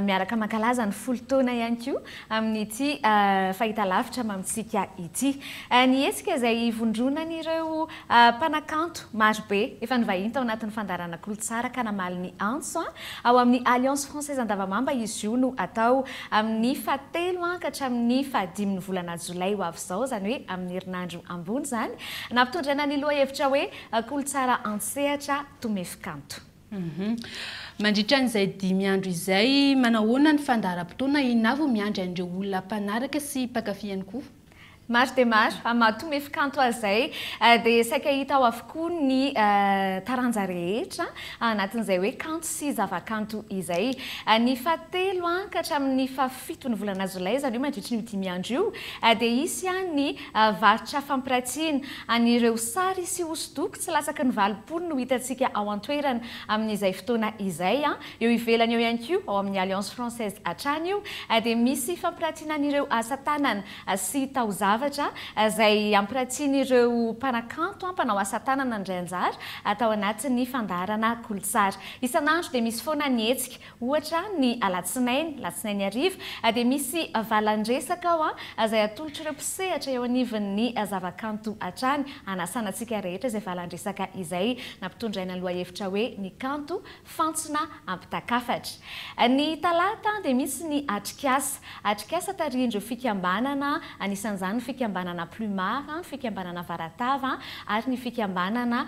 miaraka mankalaza ny 10 taona ihany koa amin'ity fahitalavitra mamintsika ity. Ny hetsika izay ivondronan'ireo mpanakanto marobe efa nivahiny tao anatin'ny fandaharana Kolotsara ka namaly ny antso. Ao amin'ny Alliance Française Andavamamba izy io no atao amin'ny fahatelo ka hatramin'ny fahadimin'ny volana jolay ho avy izao, izany hoe amin'ny herinandro ambony izany. Nampitondraina ny lohahevitra hoe Kolotsara an-tsehatra tomefy kanto. Mandritra an'izay dimy andro izay, manahoana ny fandaharam-potoana? Inona avy no miandry an'ireo olona mpanaraka sy mpankafy ihany koa? Maro dia maro. Amin'ny maha tomefy kanto azy izay dia saika hita ao avokoa ny taranja rehetra anatin'izay hoe kanto sy zavakanto izay. Ny fahatelo ka hatramin'ny fahafiton'ny volana jolay, izany hoe mandritry ny dimy andro io, dia hisy ny varotra fampiratiana an'ireo sary sy hosodoko tsy latsaky ny 80 no hitantsika ao an-toerana amin'izay fotoana izay. Eo ivelany eo ihany koa, ao amin'ny Alliance Française hatrany io, dia misy fampiratiana an'ireo asa tanana sy taozavatra izay ampiratian'ireo mpanakanto mpanao asa tanana nandray anjara tao anatin'ny fandaharana Kolotsara. Isan'andro dia misy foana ny hetsika, ohatra ny alatsinainy, alatsinainy hariva, dia misy valan-dresaka ao izay atolotr'ireo mpisehatra eo anivon'ny zavakanto hatrany, hanasana antsika rehetra izay valan-dresaka izay nampitondraina ny lohahevitra hoe ny kanto fantsona ampitakafatra. Ny talata dia misy ny atrikasa. Atrikasa tarihin'ireo fikambanana, anisan'izany ny fikambanana Plumar, ny fikambanana Varatava ary ny fikambanana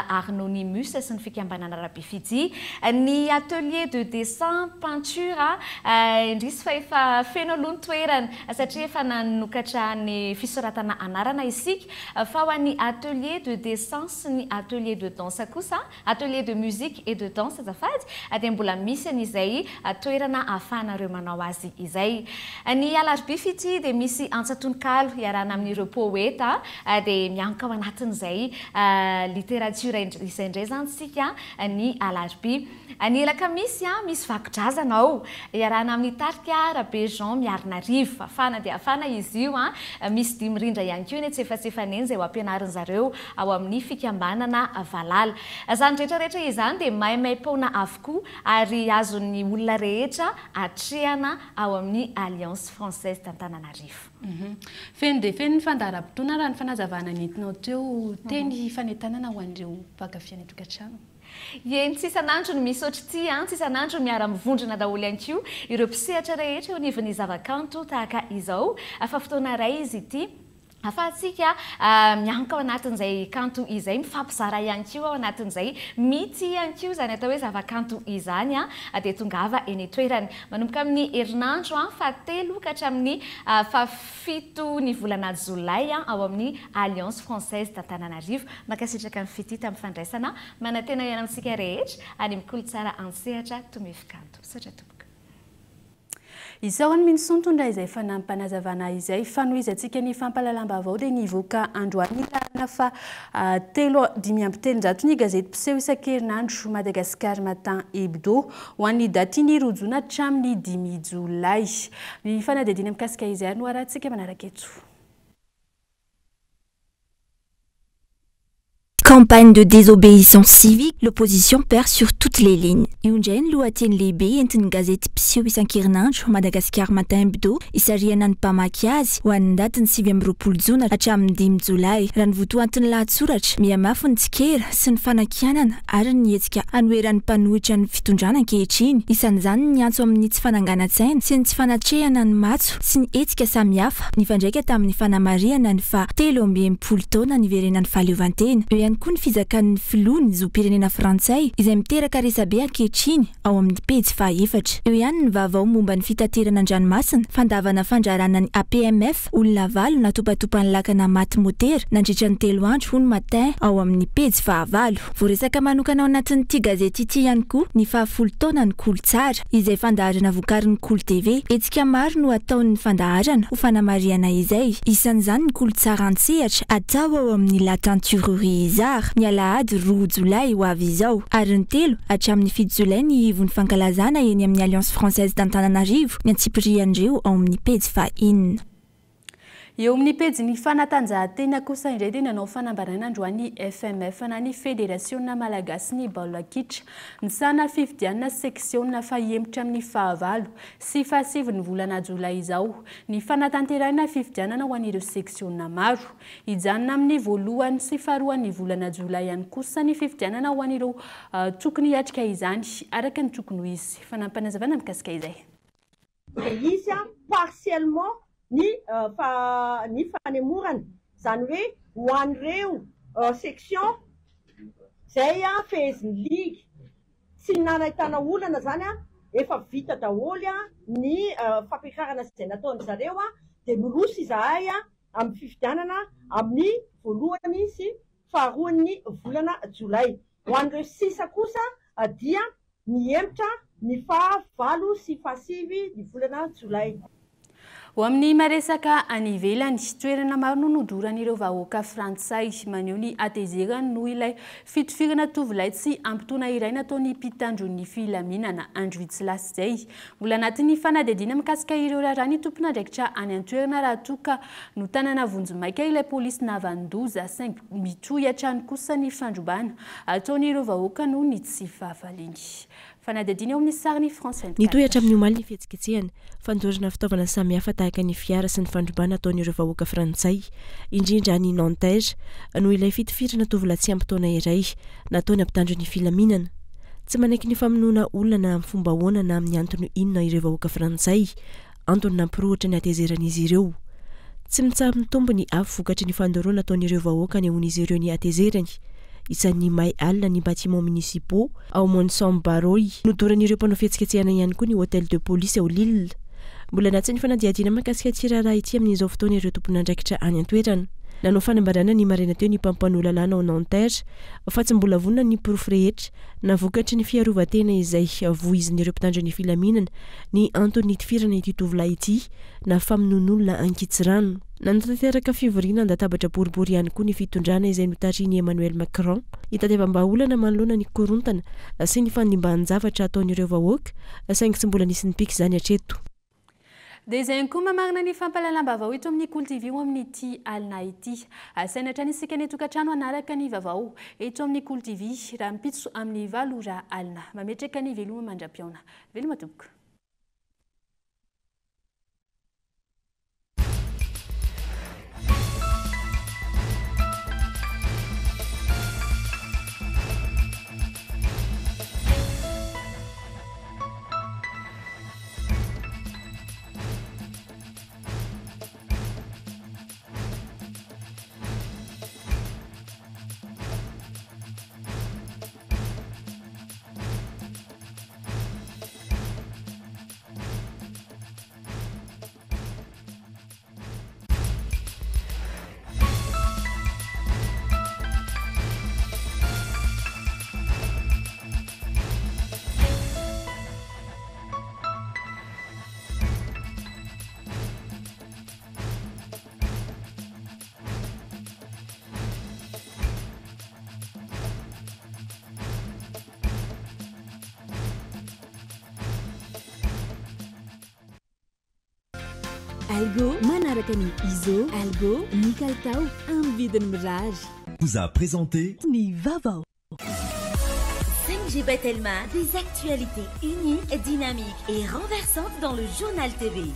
Arnonimus sy ny fikambanana Rabefiji. Ny atelier de dessin, peinture, indrisy fa efa feno aloha ny toerana satria efa nanokatra ny fisoratana anarana isika fa ho an'ny atelier de dessin sy ny atelier de danse kosa Atelier de musique et de danse azafady dia mbola misy an'izay toerana ahafahanareo manao azy izay. Ny alarobia fity dia misy antsa tononkalo. iarahana amin'ireo poeta dia mianka ao anatin'izay literatiora izay indray izany isika ny alarobia. Ny alakamisy, misy vakodrazana ao iarahana amin'ny tarika Rabe Jean Miarinarivo. Hafana dia hafana izy io. Misy dihy mirindra ihany koa eny antsefatsefany eny izay ho ampianarin-zareo ao amin'ny fikambanana Valala. Izany rehetra rehetra izany dia maimaim-poana avokoa ary azon'ny olona rehetra atrehana ao amin'ny Alliance Française d'Antananarivo. Feno dia feno ny fandaharam-potoana raha ny fanazavana nentinao teo. Teny fanentanana ho an'ireo mpankafy any an-tokantrano. Eny, tsy isan'andro no misy ohatr'ity an, tsy isan'andro no miara-mivondrona daholo ihany koa ireo mpisehatra rehetra eo anivon'ny zavakanto tahaka izao fa fotoana iray izy ity ahafahantsika mianka ao anatin'izay kanto izay, mifampizara ihany koa ao anatin'izay, mitia ihany koa izany atao hoe zavakanto izany dia tongava eny an-toerana. Manomboka amin'ny herinandro fahatelo ka hatramin'ny fahafito ny volana jolay ao amin'ny Alliance Française d'Antananarivo. Mankasitraka an'i Fitia tamin'ny fandraisana. Manantena hihaona amintsika rehetra any amin'ny Kolotsara an-tsehatra Tomefy Kanto. Misaotra tompoko. Isaorana Minson nitondra izay fanampim-panazavana izay. Fanohizantsika ny fampahalalam-baovao dia nivoaka androany ny laharana faha telo 335 ny gazety mpiseho isan-kerinandro Madagascar Matin Hebdo ho an'ny datin'ny 2 jona hatramin'ny 5 jolay. Ny fanadihadiana mikasika izay ary no arahantsika manaraka eto. Campagne de désobéissance civique, l'opposition perd sur toutes les lignes. Io indray ny lohateny lehibe entin'ny gazety mpiseho isan-kerinandro Madagascar Matin Hebdo isarihana ny mpamaky azy ho an'ny datin'ny 29 jona hatramin'ny 5 jolay. Raha ny votoantin'ny lahatsoratra, mihamafy ny tsikera sy ny fanakianana ary ny hetsika hanoheran'ny mpanohitra ny fitondrana ankehitriny. Isan'izany ny antso amin'ny tsy fananganan-tsaina sy ny tsy fanatrehana ny matso sy ny hetsika samihafa nifandraika tamin'ny fanamarihana ny faha 63 taona niverenan'ny fahaleovantena. Eo ihany koa ny fizakan'ny filoha ny zom-pirenena frantsay izay miteraka resabe ankehitriny ao amin'ny pejy fahaefatra. Eo ihany ny vaovao momba ny fitaterana an-dranomasina, fandavana fandrarana ny APMF, olona valo natopatopan'ny lakana maty motera nandritra ny telo andro hoy ny Matin ao amin'ny pejy fahavalo. Voaresaka manokana ao anatin'ity gazety ity ihany koa ny fahafolo taonan'ny Kolo Tsara, izay fandaharana vokarin'ny Kolo TV. Hetsika maro no ataon'ny fandaharana ho fanamarihana izay. Isan'izany ny Kolo Tsara an-tsehatra atao ao amin'ny La Teinturerie Izar, ny alahady 2 jolay ho avy izao, ary ny 3 hatramin'ny 7 jolay ny ivon'ny fankalazana eny amin'ny Alliance Française d'Antananarivo, ny antsipirian'ireo ao amin'ny pejy fahenina. Eo amin'ny pejin'ny fanatanjahantena kosa indray dia nanao fanambarana androany ny FMF na ny Federasiona Malagasin'ny baolina kitra misahana fifidianana seksiona fa hihemotra amin'ny fahavalo sy fahasivin'ny volana jolay izao ny fanatanterahina fifidianana ho an'ireo seksiona maro. Hijanona amin'ny voalohany sy faharoan'ny volana jolay ihany kosa ny fifidianana ho an'ireo tokony hiatrika izany araka ny tokony ho izy. Fanampinazavana mikasika izay. Dia hisy partiellement ny ny fanemorana, izany hoe ho an'ireo section izay fehezin'ny ligue tsy nahitana olana izany, efa vita daholo ny fampiakarana izay nataon-dry zareo dia miroso izahay amin'ny fifidianana amin'ny voalohany sy faharoan'ny volana jolay. Ho an'ireo sisa kosa dia Mihemotra ny faha 8 sy faha 9 ny volana jolay. Ho amin'ny maresaka any ivelany, toerana maro no nodoran'ireo vahoaka frantsay maneho ny hatezerany noho ilay fitifirana tovolahy tsy ampy taona iray nataon'ny mpitandro ny filaminana andro vitsy lasa izay. Mbola anatin'ny fanadihadiana mikasika ireo raharaha ny tompon'andraikitra any an-toerana raha toa ka notanana vonjimaika ilay polisy nahavanon-doza saingy mitohy hatrany kosa ny fandrobana Ataon'ireo vahoaka noho ny tsy fahafaliany. Fanadihadiana eo amin'ny sarin'i France 24. Nitohy hatramin'ny omaly ny fihetsiketsehana, fandorana fitaovana samihafa tahaka ny fiara sy ny fandrobana ataon'ireo vahoaka frantsay, indrindra any Nanterre, noho ilay fitifirana tovolahy tsy ampy taona iray nataony mpitandro ny filaminana. Tsy manaiky ny famonoana olona na amin'ny fomba ahoana na amin'ny antony inona ireo vahoaka frantsay, antony nampirohotra ny hatezeran'izy ireo. Tsy mitsaha-mitombo ny afo vokatry ny fandoroana ataon'ireo vahoaka anehoan'izy ireo ny hatezerany. Isan'ny may alina ny bâtiments municipaux ao Mont-Saint-Barroy. Nodoran'ireo mpanao fihetsiketsehana ihany koa ny Hôtel de Police ao Lille. Mbola anatin'ny fanadihadiana mahakasika ity raharaha ity amin'izao fotoana ireo tompon'andraikitra any an-toerana. Nanao fanambarana ny maraina teo ny mpampanoa lalàna ao Nanterre fa tsy mbola vonona ny porofo rehetra na vokatry ny fiarovan-tena izay voizin'ireo mpitandro ny filaminana ny antony nitifirana ity tovolahy ity na famonoan'olona ankitsirano. Nanatanteraka fivoriana an-databatra boribory ihany koa ny fitondrana izay notarihin'i Emmanuel Macron hitadiavam-bahaolana manoloana ny korontana sy ny fanimban-javatra ataon'ireo vahoaka saingy tsy mbola nisy nipika izany hatreto. Dia izay ihany koa mamarana ny fampahalalam-baovao eto amin'ny Kolo TV ho amin'ity alina ity. Asaina hatrany isika any an-tokantrano hanaraka ny vaovao eto amin'ny Kolo TV rahampitso amin'ny 8 ora alina. Mametraka ny veloma mandra-pihaona. Veloma tompoko. Algo manaraka ny Izo, Algo ny kalitao amin'ny vidiny mirary. Vous a présenté ny vaovao. 5G by Telma, des actualités uniques, dynamiques et renversantes dans le journal TV.